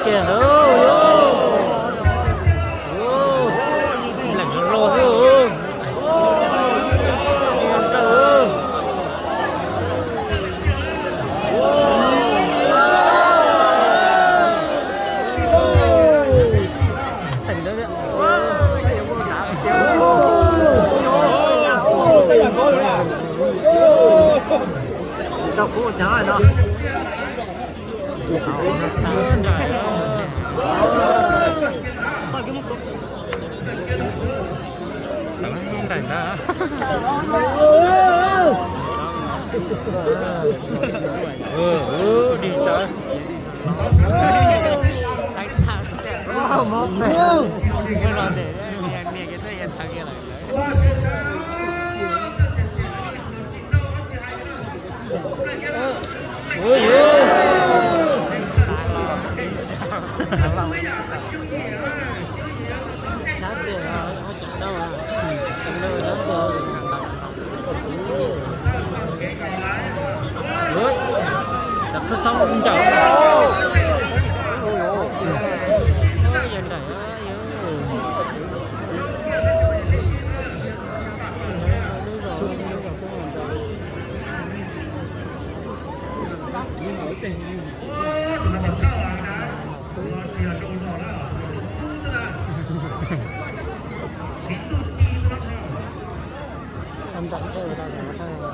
Kiag ntawd, leem rau xwb. Tau kuv ua cas no. Tau nraim ntag. Dig tawv. Thoob thoob ncaws. Yog nraim. Ces no tuaj no tab lawv kuj muaj neeg mus tau lawm.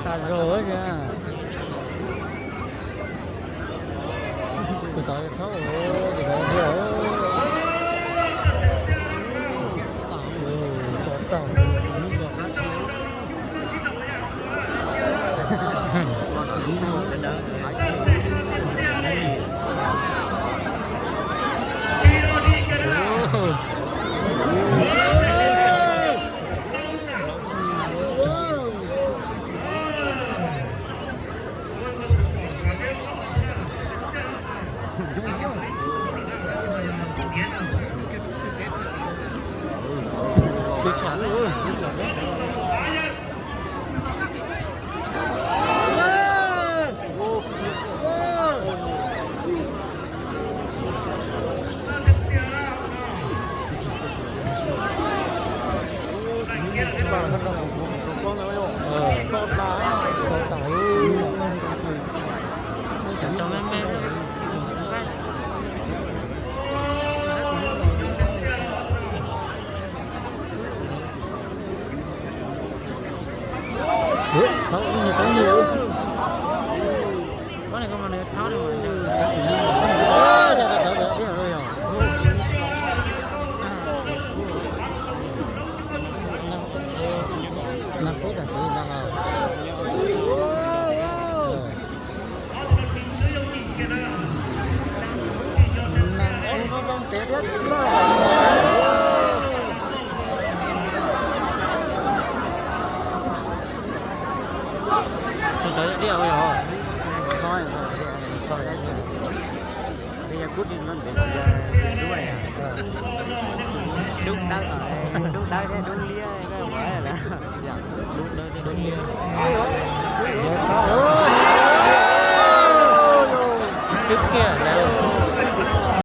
Tas zog thiab. Kuv tau thaub, kuv tau thiab. Tau tau. Ua, thaub, thaub nyuj. Koj niam koj mas nws thaub li mas. Ua, thaub thaub thaub thaub yog. Nam xub tam sim no. Nam xub zoo zoo ntev thiab txawj. Tus tawv diaj ua yog. Txog, yog kub tsis ntev, dub, dub dawb, dub dawb thiab dub liab, dub dawb thiab dub liab. Swb kiag na.